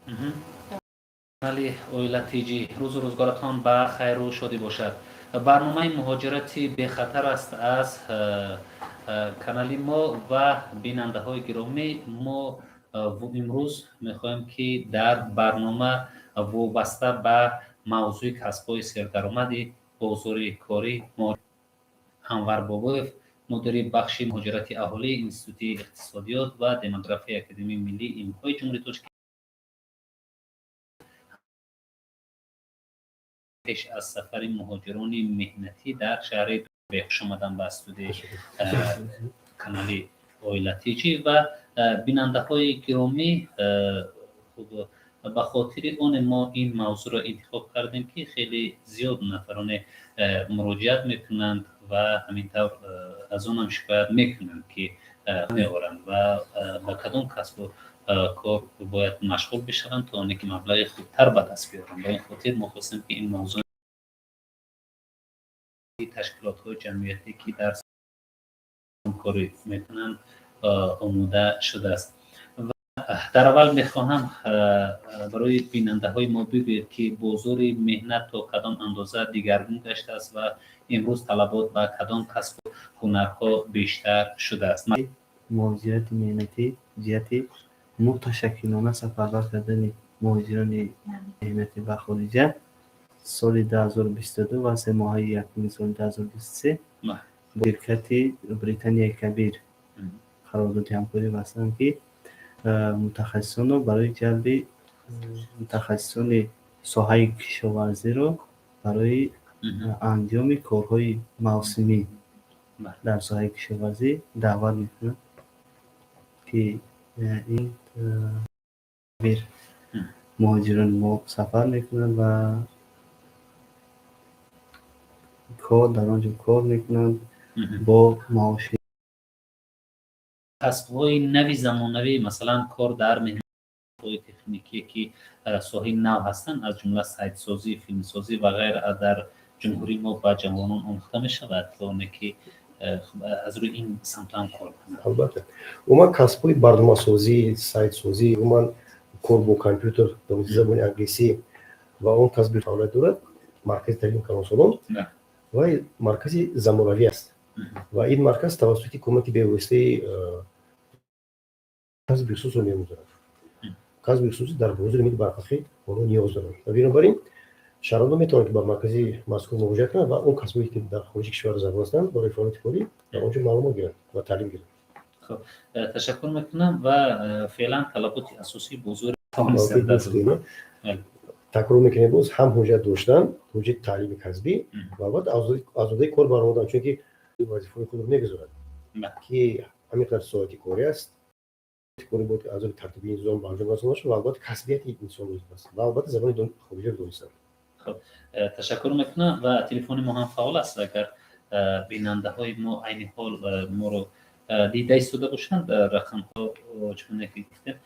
Канали Оила ТЖ, рӯзу рӯзгоратон ба хайру шодӣ бошад. Барномаи «Муҳоҷирати бехатар» аст аз канали мо ва бинандаҳои гиромӣ, мо имрӯз мехоҳем, ки дар барнома вобаста ба мавзӯи касбҳои сердаромади бозори корӣ мо Анвар Бобоев, мудири бахши муҳоҷирати аҳолӣ, Институти иқтисодиёт ва демографияи Академияи миллии илмҳои Ҷумҳурии Тоҷикистон, пеш аз сафари муҳоҷирони меҳнатӣ дар шаҳри Душанбе. Хушомадан ба студияи канали Оила ТЖ ва бинандаҳои гиромӣ, хуб, ба хотири оне мо ин мавзӯъро интихоб кардем, ки хеле зиёд нафароне муроҷиат мекунанд ва ҳамин тавр аз онам шикоят мекунанд, ки меоранд ва ба кадом касбу кор бояд машғул бишаванд, то оне ки маблағи хубтар ба даст биёранд. Ба ин хотир мо хостем, ки ин мавзӯъ ташкилотҳои ҷамъиятӣ, ки дар корӣ мекунанд, омода шудааст. Ва дар аввал мехоҳам барои бинандаҳои мо бигӯед, ки бозори меҳнат то кадом андоза дигаргун гаштааст ва имрӯз талабот ба кадом касбу ҳунарҳо бештар шудааст. Муҳоҷирати меҳнатӣ ҷиҳати муташаккилона сафарбар кардани муҳоҷирони меҳнатӣ ба хориҷа соли 2022 ва 3 моҳаи якуми соли 2023 бо ширкати Британияи Кабир қарордоди ҳамкорӣ бастанд, ки мутахассисонро барои ҷалби мутахассисони соҳаи кишоварзиро барои анҷоми корҳои мавсимӣ дар соҳаи кишоварзӣ даъват мекунанд, ки ин бир муҳоҷирони мо сафар мекунанд ва кор дар он ҷо кор мекунанд бо маоши Касбҳои нави замонавӣ, масалан, кор дар меҳнатҳои техникие, ки соҳаи нав ҳастанд, аз ҷумла сайтсозӣ, филмсозӣ ва ғайра, дар ҷумҳурии мо ба ҷавонон омӯхта мешавад, то оне ки аз рӯи ин самт ҳам кор кунанд? Албатта, умуман касбҳои барномасозӣ, сайтсозӣ, умуман кор бо компютер, дониши забони англисӣ ва он касби фаъолият дорад. Маркази таълими калонсолон ва маркази замонавӣ аст ва ин марказ тавассути кӯмаки бевоситаи касби хусусро меомӯзонад. Касби хусусӣ дар бозори милли барқақӣ онҳо ниёз доранд ва бинобар ин шаҳрвандон метавонанд, ки ба маркази мазкур муроҷиат кунанд ва он касбҳое, ки дар хориҷи кишвар зарур ҳастанд барои фаъолияти корӣ, дар он ҷо маълумот гиранд ва таълим гиранд. Хуб, ташаккур мекунам. Ва феълан талаботи асосии бозори Такрор мекунем боз ҳам: ҳуҷҷат доштан, ҳуҷҷати таълими касбӣ ва албатта аз уҳдаи кор баромадан, чунки вазифаҳои худро мегузорад, ки ҳамин қадар соати корӣ аст, кори бояд аз рӯи тартиби низом ба анҷом расонда шавад ва албатта касбияти инсон лозим аст ва албатта забони хориҷиро донистан. Хуб, ташаккур мекунам. Ва телефони мо ҳам фаъол аст. Агар бинандаҳои мо айни ҳол моро дида истода бошанд, рақамҳо, чуноне ки гуфтем,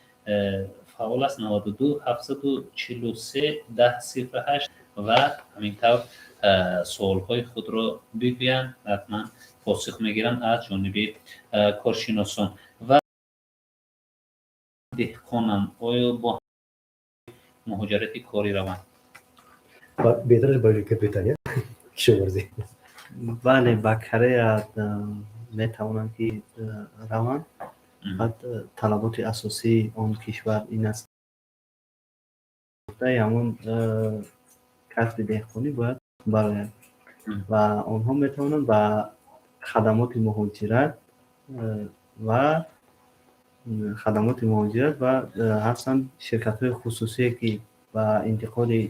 фаъол аст: 92 743 10 08 ва ҳамин тавр суолҳои худро бигӯянд, ҳатман посух мегиранд аз ҷониби коршиносон. Ва деҳқонам, оё бо муҳоҷирати корӣ раванд? Беҳтараш ба Великобритания, кишоварзӣ. Бале, ба Корея метавонанд, ки раванд. Баъд талаботи асосии он кишвар ин аст, ҳамон касби деҳқонӣ бояд барояд ва онҳо метавонанд ба хадамоти муҳоҷират ва ҳастанд ширкатҳои хусусие, ки ба интиқоли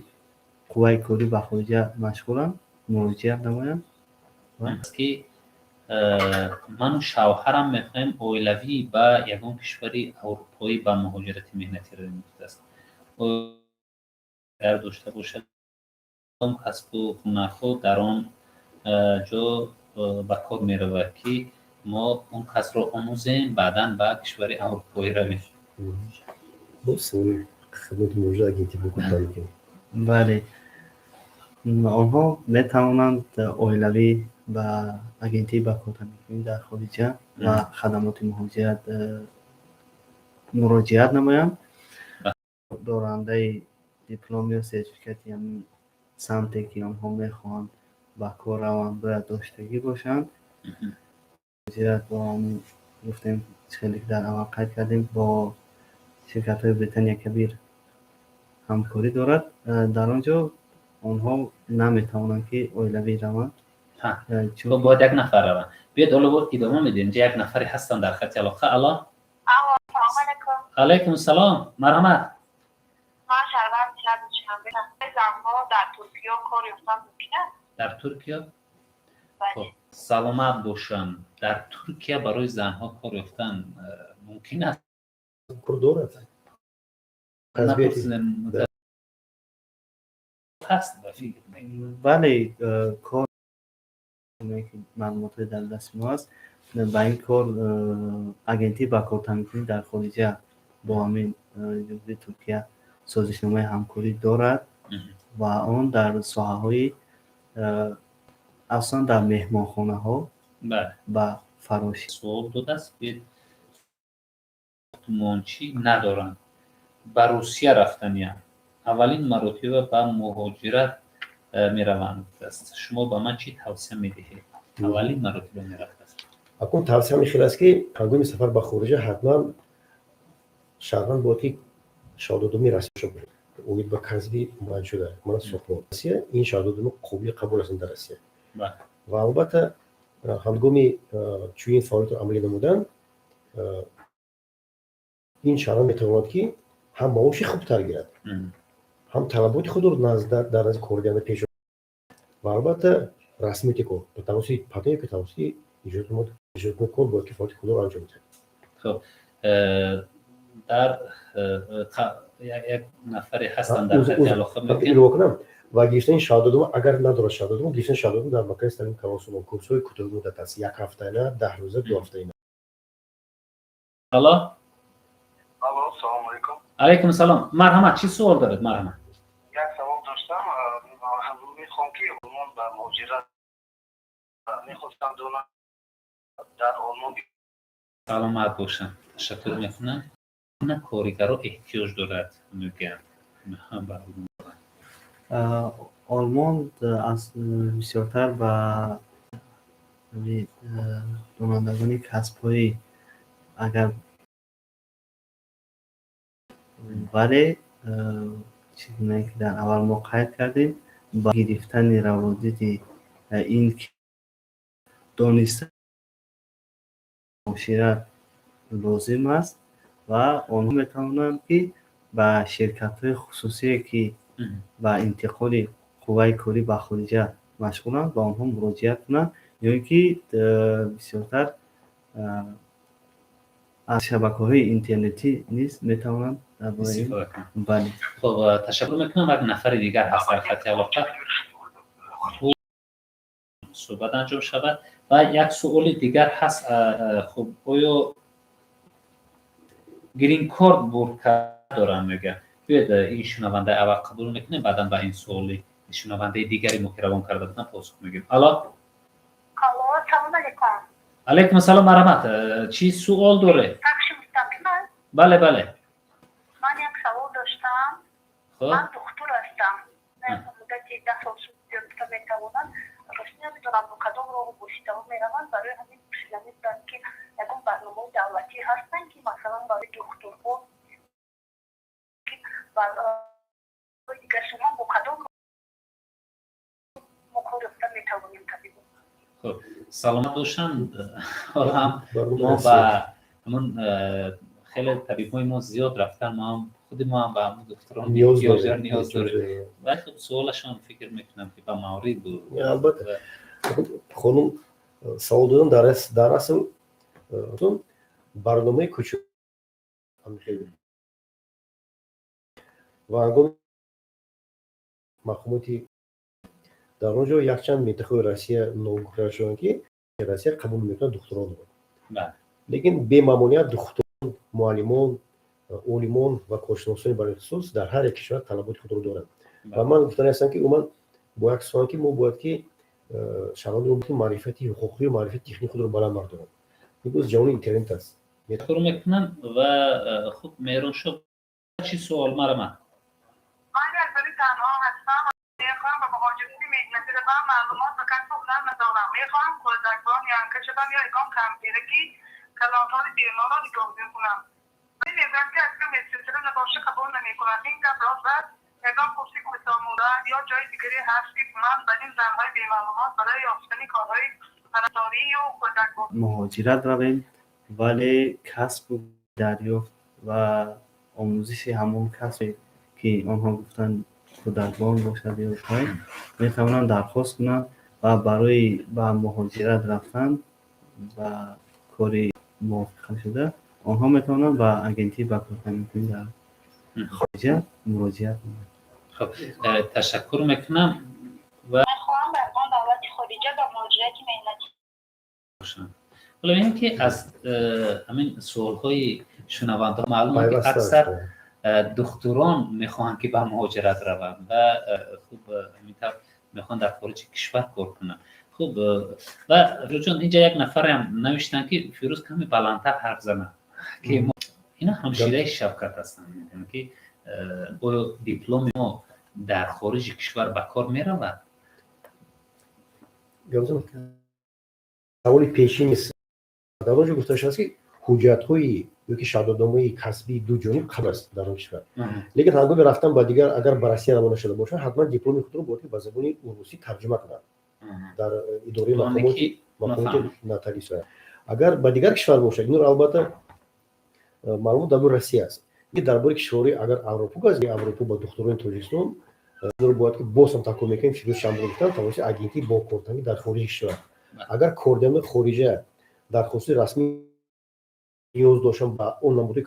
қувваи корӣ ба хориҷа машғуланд, муроҷиат намоянд. Ки ману шавҳарам мехоҳем оилавӣ ба ягон кишвари аврупоӣ ба муҳоҷирати меҳнатӣ равем, гуфтааст. Агар дошта бошад, касбу ҳунарҳо дар он ҷо ба кор меравад, ки мо он касбро омӯзем, баъдан ба кишвари аврупоӣ равем? Хидмати муҳоҷират, агентӣ. Бале, онҳо метавонанд оилавӣ ба агентии ба кор таъминкунӣ дар хориҷа ва хадамоти муҳоҷират муроҷиат намоянд. Дорандаи диплом ё сертификати ҳамин самте, ки онҳо мехоҳанд ба кор раванд, бояд доштагӣ бошанд. Муҳоҷират бо ҳамин гуфтем, хеле ки дар аввал қайд кардем, бо ширкатҳои Британия Кабир ҳамкорӣ дорад. Дар он ҷо онҳо наметавонанд, ки оилавӣ раванд. Бояд як нафар раванд. Биёед, ҳоло идома медиҳем. Инҷа як нафаре ҳастанд дар хати алоқа. Алло, алайкум салом, марҳамат. Ман шаҳрванди шаҳри Душанбе. Занҳо дар Туркиё кор ёфтан мумкин аст? Дар Туркиё? Хуб, саломат бошам. Дар Туркия барои занҳо кор ёфтан мумкин аст? Кор дорад. Напурсидем, ҳаст ба фикр. Бале, кор, маълумотҳои дар дасти мо аст, ба ин кор агентии ба кортаъминкунӣ дар хориҷа бо ҳамин Ҷумҳурии Туркия созишномаи ҳамкорӣ дорад ва он дар соҳаҳои, асосан дар меҳмонхонаҳо, ба фарошӣ. Суол додааст: мончӣ надоранд, ба Русия рафтаниям, аввалин маротиба ба муҳоҷират мераванд. Шумо ба ман чӣ тавсия медиҳед? Аввалин маротиба мерафтааст. Акун тавсия мехел аст, ки ҳангоми сафар ба хориҷа ҳатман шаҳрванд бояд ки шаҳодатномаи расмӣ дошта бошад оид ба касби муайяншуда, мана сохтмон. Россия ин шаҳодатнома қобили қабул аст дар Россия. Ва албатта, ҳангоми чунин фаъолиятро амалӣ намудан, ин шаҳрванд метавонад, ки ҳам маоши хубтар гирад, ҳам талаботи худро дар назди кордиҳанда пеш ва албатта расмияти кор ба тавассути патент ё тавассути иҷозатнома кор бояд ки фаъолияти худро анҷом диҳад. Хуб, дар як нафаре ҳастанд дар хати алоқа. Илова кунам, ва гирифтани шаҳодатнома, агар надорад шаҳодатнома, гирифтани шаҳодатнома дар маркази таълими калонсолон курсҳои кӯтоҳмуддат аст: як ҳафтаина, 10 рӯза, 2 ҳафтаина. Алло. Алло, салому алайкум. Алайкум салом, марҳамат, чӣ суол доред? Марҳамат. Як савол доштам. Мехоҳам, ки Олмон ба муҳоҷират мехостам донам, дар Олмон. Саломат бошам, ташаккур мекунам. На коригаро эҳтиёҷ дорад, мегӯянд. Олмон аз бисёртар ба донандагони касбҳои агар, вале чӣ гунае ки дар аввал мо қайд кардем, ба гирифтани раводиди ин дониста муошират лозим аст ва онҳо метавонанд, ки ба ширкатҳои хусусие, ки ба интиқоли қувваи корӣ ба хориҷа машғуланд, ба онҳо муроҷиат кунанд ё ин ки бисёртар аз шабакаҳои интернетӣ низ метавонанд дар бораи. Бале. Хуб, ташаккур мекунам. Як нафари дигар ҳаст дар хати алоқа, суҳбат анҷом шавад. Ва як суоли дигар ҳаст. Хуб, оё гринкорд бурд дорам, мегӯям. Биёед, ин шунавандаи аввал қабул мекунем, баъдан ба ин суоли шунавандаи дигари мо, ки равон карда будам, посух мегӯем. Алло. Алло, салом алейкум. Алайкум ассалом, марҳамат, чӣ суол доред? Пахши мустақим аст? Бале. Ман як савол доштам. Ман духтур ҳастам, муддати 10 сол шуд метавонам. Ростӣ намедонам, бо кадом роҳу воситаҳо мераванд. Барои ҳамин пурсиданӣ будам, ки ягон барномаи давлатӣ ҳастанд, ки масалан барои духтурҳо, дигар шумо бо кадом мо кор ёфта метавонем, табибон? Хуб, саломат бошанд. Ҳоло ҳам мо ба ҳамун хеле табибҳои мо зиёд рафтан, мо ҳам, худи мо ҳам ба ҳамун духтурон ниёз дорем. Вале хуб, суолашон, фикр мекунам, ки ба маврид буд. Албатта, хонум савол додан дар асл барномаи кӯча ва ҳангоми мақомоти дар он ҷо якчанд минтақаи Россия номгузор шуданд, ки Россия қабул мекунад духтуронро, лекин бемамоният духтурон, муаллимон, олимон ва коршиносони бар ихтисос дар ҳар як кишвар талаботи худро доранд. Ва ман гуфтани ҳастам, ки умуман бо як сухан, ки мо бояд ки шаҳрвандро маърифати ҳуқуқию маърифати техникии худро баланд бардоранд. Имрӯз ҷаҳони интернет аст. Ташаккур мекунам. Ва хуб, Меҳруншо. Чӣ суол, марҳамат. Ман як зани танҳо ҳастам, мехоҳам ба муҳоҷирати меҳнатӣ равам. Маълумот ба касбу ҳунар надорам. Мехоҳам кӯдакбон, нянька шавам ё ягон кампираки калонсоли беморро нигоҳдорӣ кунам. Мегӯянд, ки агар медсестра набоша, қабул намекунад. Ин гап рост аст? Ягон курси кӯтоҳмуддат ё ҷои дигаре ҳаст, ки ман ба ин занҳои бемаълумот барои ёфтани корҳои парасторию кӯдакбон? Муҳоҷират равем, вале касбу дарёфт ва омӯзиши ҳамон касбе, ки онҳо гуфтанд, кӯдакбон бошад ё пай, метавонанд дархост кунанд ва барои ба муҳоҷират рафтан ба кори мувофиқа шуда, онҳо метавонанд ба агентии ба кор таъминкунӣ дар хориҷа муроҷиат кунанд. Хуб, ташаккур мекунам ва Мехоҳам ба ягон давлати хориҷа ба муҳоҷирати меҳнатӣ ҳоло бинем, ки аз ҳамин суолҳои шунавандаҳо маълум, ки аксар духтурон мехоҳанд, ки ба муҳоҷират раванд ва хуб, ҳамин тавр мехоҳанд дар хориҷи кишвар кор кунанд. Хуб, ва Фирӯзҷон, инҷа як нафарам навиштанд, ки Фирӯз каме баландтар ҳарф занад, ки ина ҳамшираи Шавкат ҳастанд, ки оё дипломи мо дар хориҷи кишвар ба кор меравад? Саволи пешин дар он ҷо гуфта шудааст, ки ҳуҷҷатҳои ёки шаҳодатномаи касбии дуҷониб қабул аст дар он кишвар, лекин ҳангоми рафтан ба дигар, агар ба Россия равона шуда бошад, ҳатман дипломи худро бояд ба забони урусӣ тарҷума кунад дар идораи мақомоти нотариусия. Агар ба дигар кишвар бошад, инро албатта маълумот дар бораи Россия аст. Дар бораи кишварҳои агар Авропо аст, Авропо ба духтурони Тоҷикистон инро бояд ки боз ҳам такрор мекунем, Фирӯз чанд бор гуфтам, тавассути агентии бо кортамӣ дар хориҷи кишвар. Агар кордиҳандаи хориҷа дархости расмӣ ниёз доштанд ба он намуди,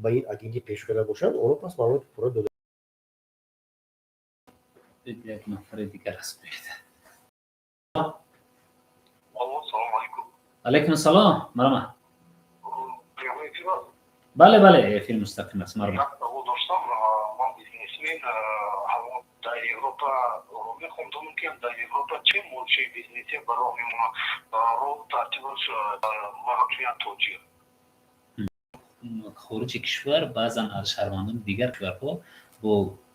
ба ин агентӣ пеш карда бошанд, онҳо пас маълумоти пурра дода. Як нафари дигар аст. Салому алайкум. Алайкум ассалом, марҳамат. Бале, эфир мустақим аст, марҳамат. Савол доштам. Ман бизнесмен, ҳамон дар Европа мехоҳам, ки дар Европа чӣ мулчи бизнеси ба роҳ мемонад, роҳ тартибаш маҳакмият тоҷир. Хориҷи кишвар баъзан аз шаҳрвандони дигар кишварҳо бо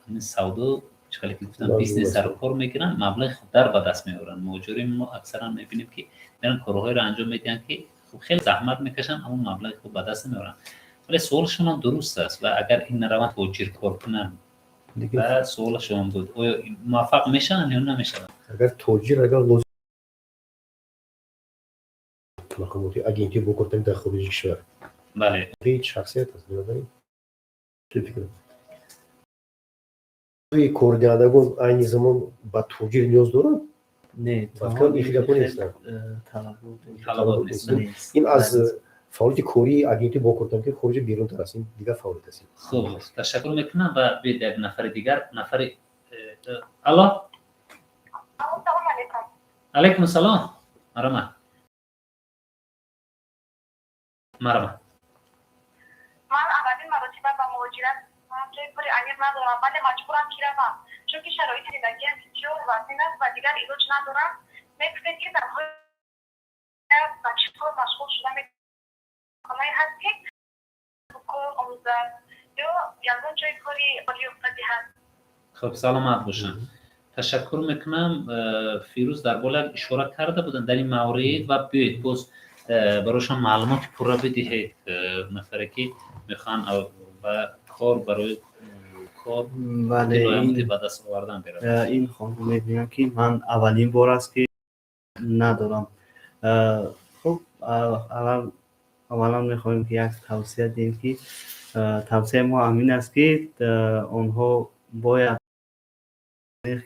ҳамин савдо, чӣ хеле ки гуфтам, бизнес сару кор мекунанд, маблағи хубтар ба даст меоранд. Муҳоҷирони мо аксаран мебинем, ки меран, корҳоеро анҷом медиҳанд, ки хуб, хеле заҳмат мекашанд, аммо маблағи хуб ба даст намеоранд. Вале суолашон ҳам дуруст аст ва агар ин нараванд, тоҷир кор кунанд ва суолашон буд, оё муваффақ мешаванд ё намешаванд? Агар тоҷир, агар лозим мақомоти агентии бо кортани дар хориҷи кишвар шахсият аст, бинобар ин фикр кордиҳандагон айни замон ба тоҷир ниёз доранд. Не. Ин аз фаъолияти кории агентии бо кортани хориҷа берунтар аст, ин дигар фаъолият аст. Хуб, ташаккур мекунам ва биёед як нафари дигар, нафари, алло. Салому алайкум. Алайкум ассалом, марҳамат, марҳамат. Ман аввалин маротиба ба муҳоҷират, ҷои кори аниқ надорам, вале маҷбурам, ки равам, чунки шароити зиндагиам бисёр вазнин аст ва дигар илоҷ надорам. Мегуфтед, ки занҳои ба чӣ кор машғул шуда метавонае ҳаст, ки кор омӯзад ё ягон ҷои кори ёфта диҳад? Хуб, саломат бошанд, ташаккур мекунам. Фирӯз дар боло як ишора карда буданд дар ин маврид ва биёед, боз барояшон маълумоти пурра бидиҳед, нафаре ки мехоҳанд ба кор, барои кор ба даст овардан бераванд. Ин хонум мегӯянд, ки ман аввалин бор аст, ки надорам. Хуб, аввалан мехоҳем, ки як тавсия диҳем, ки тавсияи мо ҳамин аст, ки онҳо бояд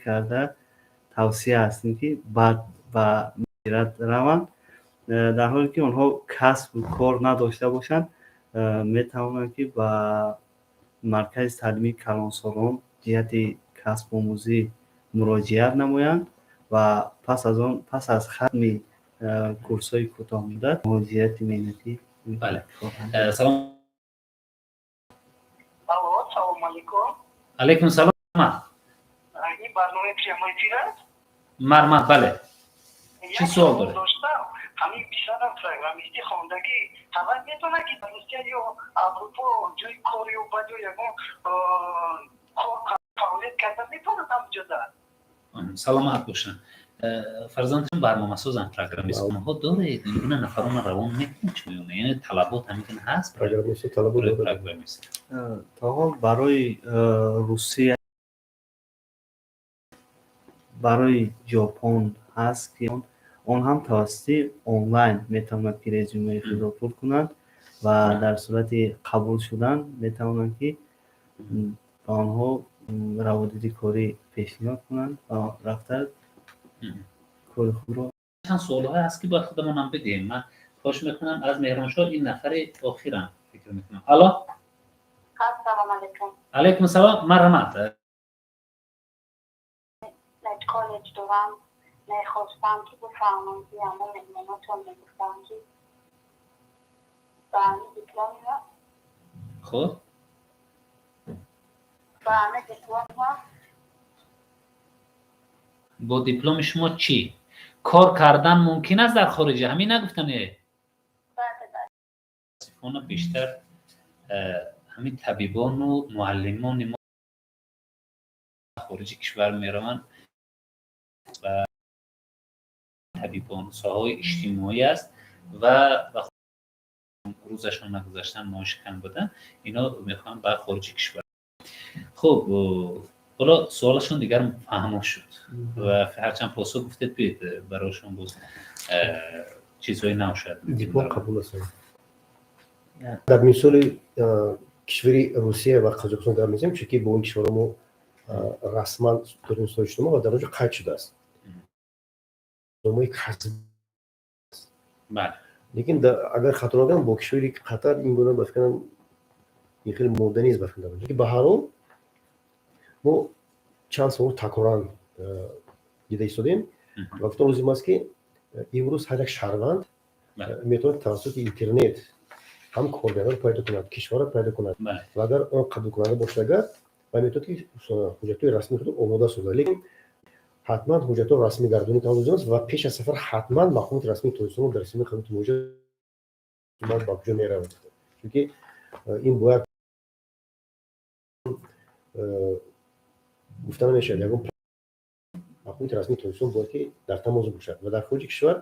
карда, тавсия ҳастем, ки баъд ба муҳоҷират раванд. Дар ҳоле ки онҳо касбу кор надошта бошанд, метавонанд, ки ба маркази таълимии калонсолон ҷиҳати касбомӯзӣ муроҷиат намоянд ва пас аз он, пас аз хатми курсҳои кӯтоҳмуддат, муҳоҷирати меҳнатӣ. Бале, салом. Алло, салому алайкум. Алайкум салом. Ин барномаи прямой эфир аст? Марҳамат, бале, чӣ суол доред? Доштам, ҳамин 28. Писарам программистӣ хондагӣ, ҳавай метавонад, ки дар Русия ё Аврупо ҷои кор ёбад ё ягон кор, фаъолият карда метавонад ҳамҷода? Саломат бошанд. Фарзандшон барномасозанд, программист. Онҳо доред, ин гуна нафарона равон мекунед чунон? Яъне талабот ҳамин ҳаст? Программист талабот барои дорад. Программист. То ҳол барои Русия, барои Ҷопон ҳаст, ки он ҳам тавассути онлайн метавонад, ки резюмеи худро пур кунад ва дар сурати қабул шудан метавонанд, ки ба онҳо раводиди корӣ пешниҳод кунанд ва рафта кори худро. Чанд суолҳое ҳаст, ки бояд худамонам бидиҳем. Ман хоҳиш мекунам аз Меҳроншоҳ, ин нафари охирам, фикр мекунам. Алло. Ассалому алайкум. Алайкум салом, марҳамат. Коллеҷ дорам, мехостам, ки бифаҳмам, ки ҳамон меҳмонотон мегуфтам, ки ба ҳамин дипломима ба ҳамин дипломима Бо дипломи шумо чӣ кор кардан мумкин аст дар хориҷа, ҳамин нагуфтане? Бале. Мутаассифона, бештар ҳамин табибону муаллимони мо хориҷи кишвар мераванд ва табибон, соҳаҳои иҷтимоӣ аст ва ба рӯзашон нагузаштан, маоши кам будан, ино мехоҳанд ба хориҷи кишвар. Хуб, ҳоло суолашон дигар фаҳмо шуд ва ҳарчанд посух гуфтед, биед, барояшон боз чизҳои нав шояд. Диплом қабул аст. Дар мисоли кишвари Русия ва Қазоқистон гап мезанем, чунки бо ин кишварҳо мо расман дорем созишнома ва дар он ҷо қайд шудааст номаи касб. Лекин агар хато накунам, бо кишвари Қатар ин гуна, ба фикрам, ин хеле модда нест, ба фикрам. Лекин ба ҳар ҳол мо чанд савол такроран дида истодем ва гуфтан лозим аст, ки имрӯз ҳар як шаҳрванд метавонад тавассути интернет ҳам коргаронро пайдо кунад, кишварро пайдо кунад ва агар он қабулкунанда бошад, агар ва метавонад, ки ҳуҷҷатҳои расмии худро омода созад. Лекин ҳатман ҳуҷҷатҳоро расмӣ гардонӣ лозим аст ва пеш аз сафар ҳатман мақомоти расмии Тоҷикистонро дар системаи хадамоти муҳоҷират, ман ба куҷо меравам, чунки ин бояд гуфта намешавад, ягон мақомоти расмии Тоҷикистон бояд ки дар тамос бошад. Ва дар хориҷи кишвар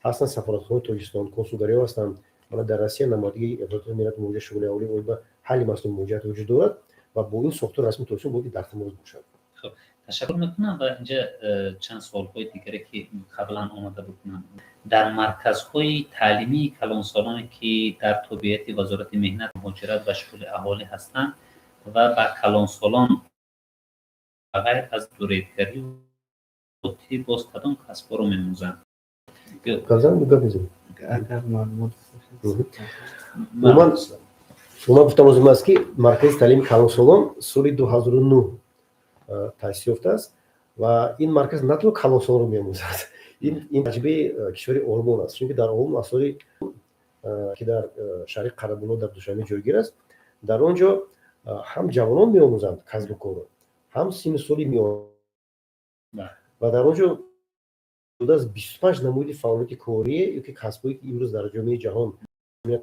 ҳастанд сафоратхонаи Тоҷикистон, консулгариҳо ҳастанд. Мана, дар Россия намояндагии Вазорати меҳнату муҳоҷират, шуғли аҳолӣ оид ба ҳалли масъалаи муҳоҷират вуҷуд дорад ва бо ин сохтори расмии Тоҷикистон бояд ки дар тамос бошад. Ташаккур мекунам. Ва инҷа чанд суолҳои дигаре, ки қаблан омада буданд. Дар марказҳои таълимии калонсолоне, ки дар тобеияти Вазорати меҳнат, муҳоҷират ва шуғли аҳолӣ ҳастанд ва ба калонсолон ба ғайр аз дуредгарӣ боз кадом касбҳоро меомӯзанд? Гап гап мезанем. Агар маълумот Умуман, гуфтан лозим аст, ки маркази таълими калонсолон соли 2009 таъсис ёфтааст ва ин марказ на танҳо калонсолонро меомӯзад. Ин таҷрибаи кишвари Олмон аст, чунки дар Олмон аз соли, ки дар шаҳри Қарабулоқ дар Душанбе ҷойгир аст, дар он ҷо ҳам ҷавонон меомӯзанд касбу корро, ҳам синну соли миён ва дар он ҷо аз 25 намуди фаъолияти корие ё ки касбҳое, ки имрӯз дар ҷомеаи ҷаҳон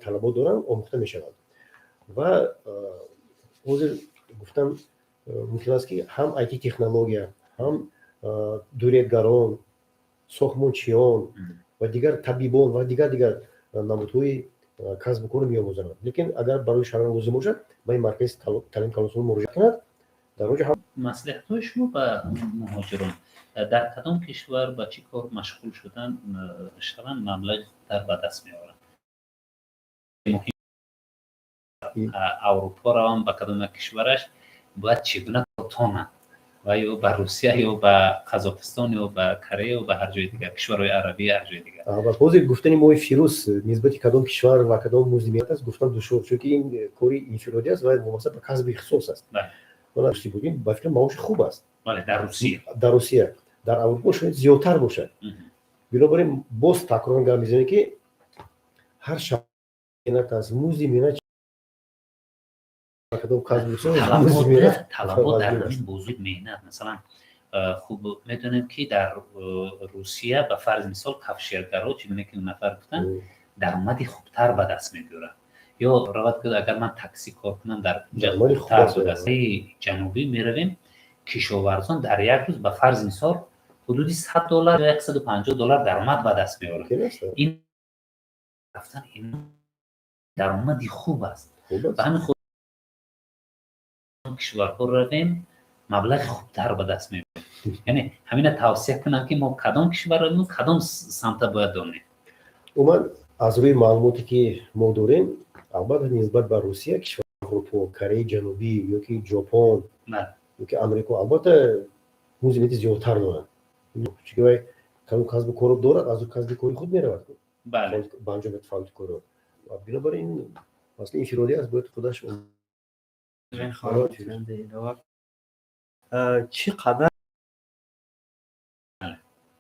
талабот доранд, омӯхта мешаванд. Ва ҳозир гуфтан мумкин аст, ки ҳам IT технология, ҳам дуредгарон, сохтмончиён ва дигар табибон ва дигар намудҳои касбу корро меомӯзанд. Лекин агар барои шаҳрванд лозим бошад, ба ин маркази таълими калонсолон муроҷиат кунад, дар он ҷо ҳам Маслиҳатҳои шумо ба муҳоҷирон: дар кадом кишвар ба чӣ кор машғул шудан шаванд, маблағи хубтар ба даст меоранд? Муҳим, Аврупо раванд, ба кадом як кишвараш бояд чӣ гуна тонанд ва ё ба Русия, ё ба Қазоқистон, ё ба Корея, ё ба ҳар ҷои дигар, кишварҳои арабӣ, ҳар ҷои дигар? Ҳозир гуфтани моҳи фирӯз нисбати кадом кишвар ва кадом музди меҳнат аст, гуфтан душвор, чунки ин кори инфиродӣ аст ва вобаста ба касби ихтисос аст. Будем, ба фикрам, маоши хуб аст. Бале, дар Русия. Дар Русия, дар Аврупо шояд зиёдтар бошад. Бинобар ин боз такроран гап мезанем, ки ҳар меҳнат аст, музди меҳнат кадом касб. Талабот дар ҳамин бозори меҳнат, масалан, Хуб медонем, ки дар Русия, ба фарзи мисол, кафшергарҳо, чӣ гуна ки нафар гуфтанд, даромади хубтар ба даст мебиёранд. Ё равад, ки агар ман такси кор кунам, дар хубтар ба даст. Ҷанубӣ меравем, кишоварзон дар як рӯз, ба фарзи мисол, ҳудуди 100 доллар ё 150 доллар даромад ба даст меоранд. Ин рафтан, ин даромади хуб аст. Ба ҳамин кишварҳо равем, маблағи хубтар ба даст меорем. Яъне ҳамина тавсия кунам, ки мо кадом кишвар равем, кадом самта бояд донем? Умуман, аз рӯи маълумоте, ки мо дорем, албатта, нисбат ба Русия кишвар Аврупо, Кореяи Ҷанубӣ ёки Ҷопон ёки Амрико, албатта, музди меҳнати зиёдтар доранд, чунки вай кадом касбу корро дорад, аз ӯ касби кори худ меравад ба анҷоми фаъолияти корро. Бинобар ин, масъалаи инфиродӣ аст, бояд худаш. Чӣ қадар,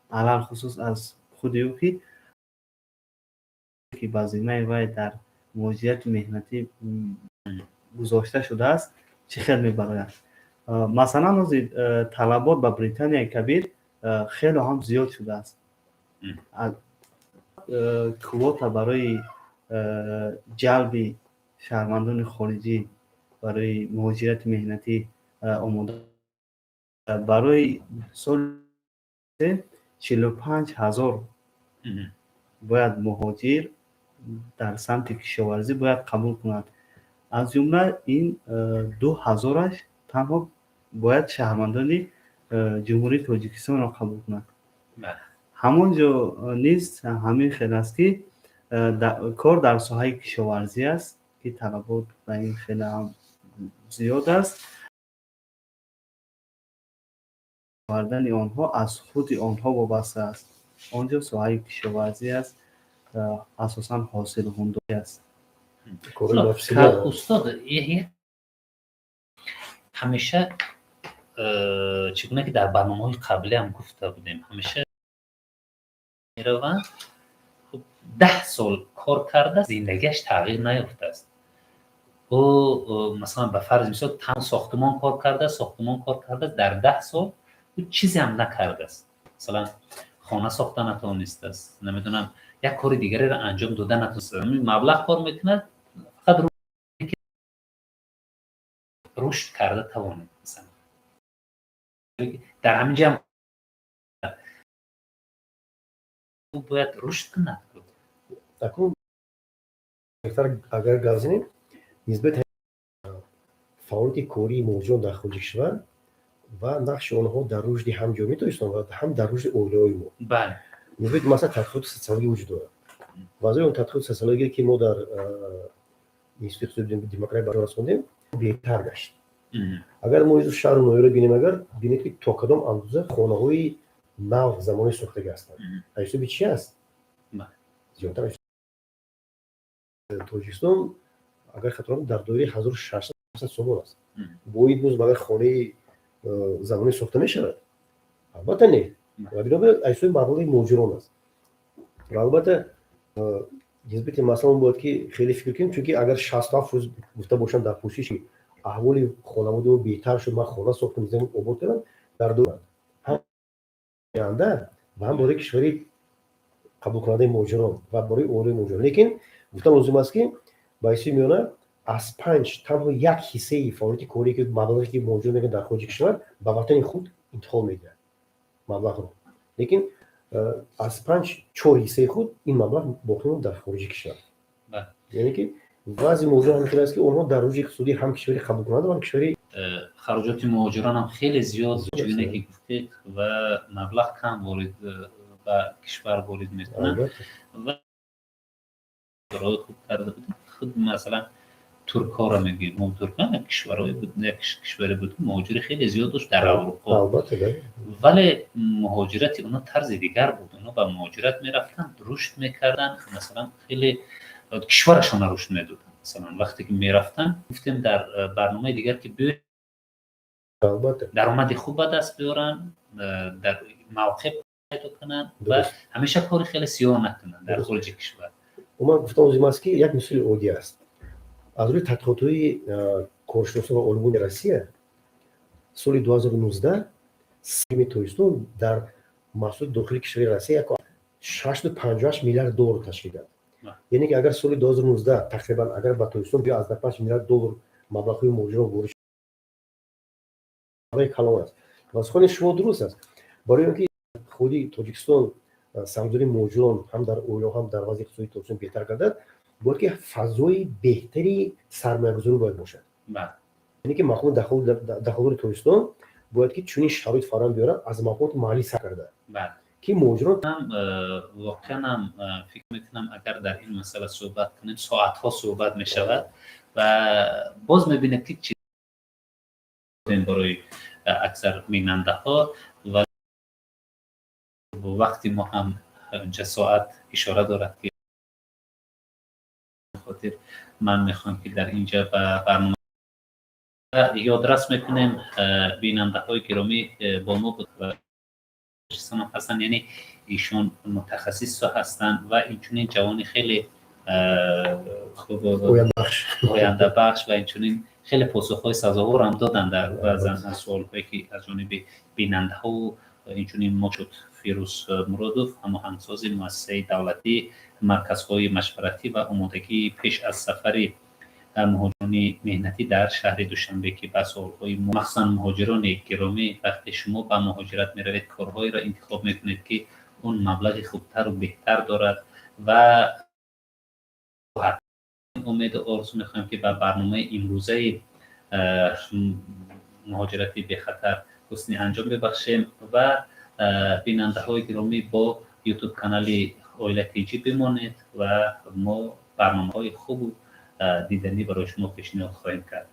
алалхусус аз худи ӯ, ки ба зиммаи вай дар муҳоҷирати меҳнатӣ гузошта шудааст, чӣ хел мебарояд. Масалан, ҳозир талабот ба Британияи Кабир хело ҳам зиёд шудааст. Квота барои ҷалби шаҳрвандони хориҷӣ барои муҳоҷирати меҳнатӣ омода барои соли 45 000 бояд муҳоҷир дар самти кишоварзӣ бояд қабул кунад. Аз ҷумла ин 2000-аш танҳо бояд шаҳрвандони Ҷумҳурии Тоҷикистонро қабул кунад. Ҳамон ҷо низ ҳамин хел аст, ки кор дар соҳаи кишоварзӣ аст, ки талабот ба ин хеле ҳам зиёд аст. Овардани онҳо аз худи онҳо вобаста аст. Он ҷо соҳаи кишоварзӣ аст, асосан ҳосилхӯндорӣ аст. Устод, ҳамеша, чӣ гуна ки дар барномаҳои қаблӣ ҳам гуфта будем, ҳамеша мераванд, 10 сол кор карда, зиндагиаш тағйир наёфтааст. Ӯ, масалан, ба фарзи мисол, тан сохтумон кор карда, сохтумон кор карда, дар 10 сол ӯ чизе ҳам накардааст. Масалан, хона сохта натавонистааст, намедонам, як кори дигареро анҷом дода натавонистааст. Маблағ кор мекунад, фақат рушд карда тавонед. Масалан, дар ҳамин ҷа бояд рушд кунад. Акнун агар гап занем нисбати фаъолияти кории муҳоҷирон дар хориҷи кишвар ва нақши онҳо дар рушди ҳам ҷомеаи Тоҷикистон ва ҳам дар рушди оилаҳои мо, нисбати масъала тадқиқоти социологӣ вуҷуд дорад ва аз он тадқиқоти социологие, ки мо дар Институти иқтисоди демократия ба расондем, беҳтар гашт. Агар мо шаҳру ноҳияро бинем, агар бинед, ки то кадом андоза хонаҳои нав, замонавӣ сохтагӣ ҳастанд, аз ҳисоби чи аст зиёдтар? Тоҷикистон, агар хато накунам, дар доираи 1600 сомон аст. Бо ин музд магар хонаи замонавӣ сохта мешавад? Албатта, не. Ва бинобар аз ҳисоби маблағи муҳоҷирон аст. Ва албатта, нисбати масъала мо бояд ки хеле фикр кунем, чунки агар 67% гуфта бошанд дар пурсиши аҳволи хонаводаи мо беҳтар шуд, ман хона сохтам, зиндагӣ обод кардам, дар ҳам оянда ва ҳам барои кишвари қабулкунандаи муҳоҷирон ва барои оилаи муҳоҷирон. Лекин гуфтан лозим аст, ки ба ҳисоби миёна аз панҷ танҳо як ҳиссаи фаъолияти корие, ки маблағе, ки муҳоҷирон мекунанд дар хориҷи кишвар, ба ватани худ интиқол медиҳад маблағро, лекин аз панҷ чор ҳиссаи худ ин маблағ боқӣ мемонад дар хориҷи кишвар. Яъне ки вазъи муҳоҷирон ҳамин хел аст, ки онҳо дар рушди иқтисодии ҳам кишвари қабулкунанда ва ҳам кишвари Хароҷоти муҳоҷирон ҳам хеле зиёд, чугуне ки гуфтед, ва маблағ кам ворид ба кишвар ворид мекунанд. Ва хуб карда будем худ, масалан, туркҳоро мегӯем мо. Туркҳо як кишварҳое буд, як кишваре буд, ки муҳоҷири хеле зиёд дошт дар Аврупо, вале муҳоҷирати онҳо тарзи дигар буд. Онҳо ба муҳоҷират мерафтанд, рушд мекарданд, масалан, хеле кишварашонро рушд медоданд. Масалан, вақте ки мерафтанд, гуфтем дар барномаи дигар, ки даромади хуб ба даст биёранд, дар мавқеъ пайдо кунанд ва ҳамеша кори хеле сиёҳ накунанд дар хориҷи кишвар. Умуман, гуфтан лозим аст, ки як мисоли оддӣ аст. Аз рӯи тадқиқотҳои коршиносон ва олимони Россия, соли 2019 Тоҷикистон дар маҳсулоти дохили кишвари Россия 6,58 миллиард доллар ташкил дад. Яъне ки агар соли 2019 тақрибан агар ба Тоҷикистон 2,5 миллиард доллар маблағҳои муҳоҷирон ворид, калон аст. Ва сухани шумо дуруст аст, барои он ки худи Тоҷикистон сармоягузории муҳоҷирон ҳам дар оила, ҳам дар вазъи иқтисодии Тоҷикистон беҳтар гардад, бояд ки фазои беҳтари сармоягузорӣ бояд бошад. Яъне ки мақомоти дахлдори Тоҷикистон бояд ки чунин шароит фароҳам биёрад, аз мақомоти маҳаллӣ сар карда, ки муҳоҷирон Воқеанам фикр мекунам, агар дар ин масъала суҳбат кунем, соатҳо суҳбат мешавад ва боз мебинед, ки чи барои аксар бинандаҳо ва вақти мо ҳам инҷа соат ишора дорад, ки хотир ман мехоҳам, ки дар инҷа ба барнома ёдрас мекунем. Бинандаҳои гиромӣ, бо мо буд ва ҳастанд, яъне ишон мутахассис ҳастанд ва инчунин ҷавони хеле хуб, ояндабахш ва инчунин хеле посухҳои сазоворам доданд дар баъзан аз суолҳое, ки аз ҷониби бинандаҳову инчунин мо шуд. Фирӯз Муродов, ҳамоҳангсози муассисаи давлатии марказҳои машваратӣ ва омодагии пеш аз сафари муҳоҷирони меҳнатӣ дар шаҳри Душанбе, ки ба суолҳои, махсусан муҳоҷирони гиромӣ, вақте шумо ба муҳоҷират меравед, корҳоеро интихоб мекунед, ки он маблағи хубтару беҳтар дорад. Ва умеду орзу мехоҳем, ки ба барномаи имрӯзаи муҳоҷирати бехатар ҳусни анҷом бибахшем. Ва бинандаҳои гиромӣ, бо Ютуб канали Оила Тҷ бимонед ва мо барномаҳои хубу диданӣ барои шумо пешниҳод хоҳем кард.